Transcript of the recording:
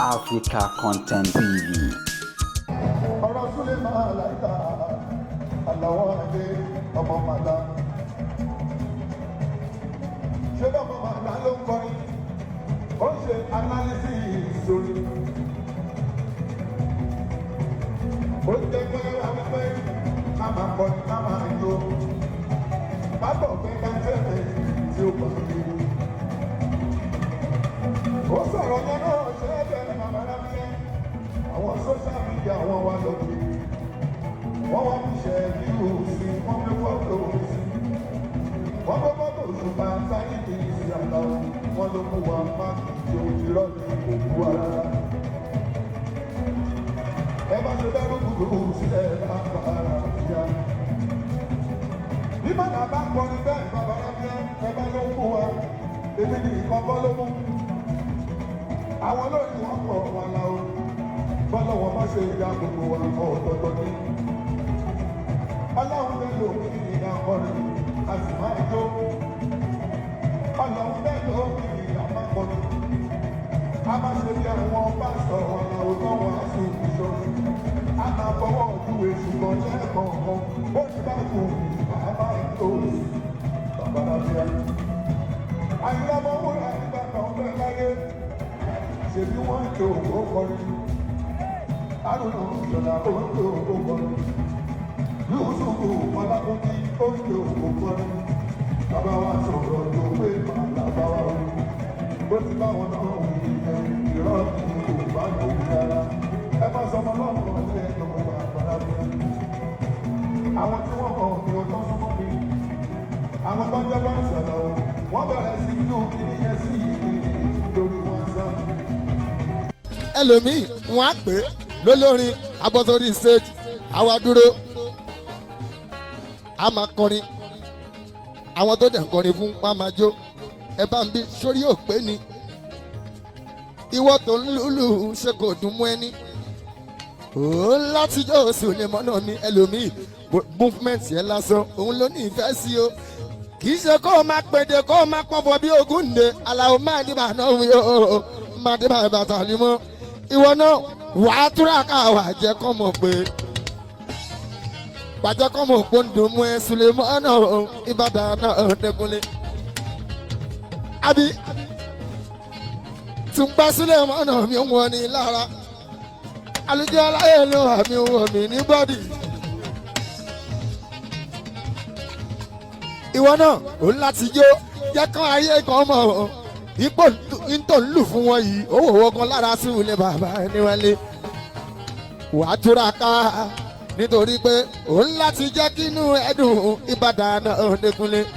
Africa Content TV. Ọ̀rọ̀ Súlẹ̀ máa láìka àlàwọ̀ adé ọmọ màdá. Ṣé bọ́mọ màdá ló ń kọrin? Ó ń ṣe analysis sórí. Ó jẹ́ pé wá wípé ká máa kọrin, ká máa jó. Bábọ̀ fẹ́ ká tẹ̀lé tí ó bá mi. Ó sọ̀rọ̀ yẹn náà ṣe é bẹ̀rẹ̀ màmá rábíyẹ́. Àwọn social media wọn wá lọ kiri. Wọ́n wá fi ṣe fíìlù sí, wọ́n fi fọ́tò sí. Wọ́n fẹ́ fọ́tò ṣùgbọ́n sáyé kì í ṣe àlọ́. Wọ́n ló mú wa má kì í ṣe òjìrọ́ ní òkú wa rárá. Ẹ bá ṣe dárú kúrú sílẹ̀ bàbá ìyá. Bí màdà bá kọrin bẹ́ẹ̀ bàbá rábíyẹ́, ẹ bá ló mú wa. Èmi ní ìkọ́kọ́ ló mú. Àwọn olóyìn wọn pọ̀ wọn la o. Bọ́lá wọn má ṣe ìyá gbogbo wa ọ̀tọ̀ọ̀tọ̀ ní. Ọlọ́run lè lò kí ìyá kọrin, a sì máa jó. Ọlọ́run lè lò kí ìyá máa kọrin. A máa ṣe bí àwọn pásítọ̀ wọn la o tán wọn á sì ìṣọ́. A máa fọwọ́ ojúwe ṣùgbọ́n lẹ́ẹ̀kọ̀ọ̀kan. Ó ní bá kù, a máa jó sí bàbá lábíyá. Àyìnlá ọmọ wúrà nígbà kan fẹ́ láyé. Ṣèbí wọ́n ń jó ó kọrin. Arúnà ìjọba ó ń jó ó kọrin. Yúsùfù Ọlágúnjí ó ń jó ó kọrin. Bàbá wa sọ̀rọ̀ tó pé màlá bá wa wí. Bó ti bá wọn náà wí ẹ̀ irọ́ ni kò bá lòun rárá. Ẹ má sọmọ lọ́mọ lẹ́nu bàbá mi. Àwọn tí wọ́n mọ̀ ní ọjọ́ súnmọ́ mi. Àwọn tó ń jẹ́ bá ń sọ̀rọ̀ o. Wọ́n bẹ̀rẹ̀ sí inú kíní yẹn sí ìlú lórí WhatsApp. Ẹlòmíì wọn á pè é lólórin abọ́sórí stage, àwa dúró, a máa kọrin, àwọn tó dẹ̀ ń kọrin fún wọn á máa jó. Ẹ bá ń bí sórí òpé ni ìwọ tó ń lùlù ṣe kò dùn mú ẹni òun láti jó oṣù lè mọ́nà mi. Ẹlòmíì, movement yẹn lásán òun ló ní ìfẹ́ sí o. Kì í ṣe kó o máa pèdè, kó o máa pọ̀fọ̀ bí ogún ǹdè aláwo máa dé bàá náà wí o máa dé bàá bàtà ni mọ́. Ìwọ náà wàá túraká, wà jẹ́ kọ́ mọ̀ pé wàjẹ́ kọ́ mọ̀ pé ń dùn mú ẹ. Sulemọ́nà Ìbàdàn náà Dẹ́kunlé àbí tùǹgbà Sulemọ́nà mi ń wọ ni lára àlùjọ aláyé ló wà mí wọ̀ mí ní bọ́dì. Ìwọ náà ò láti jó, jẹ́ kán ayé kan mọ̀ ọ́ ipò ntò ń lù fún wọn yìí. Owó owó kan lára súnlẹ̀ bàbá níwálé wàá túraká nítorí pé òun láti jẹ́ kínú ẹ̀dùn Ìbàdàn náà Dẹ́kunlé.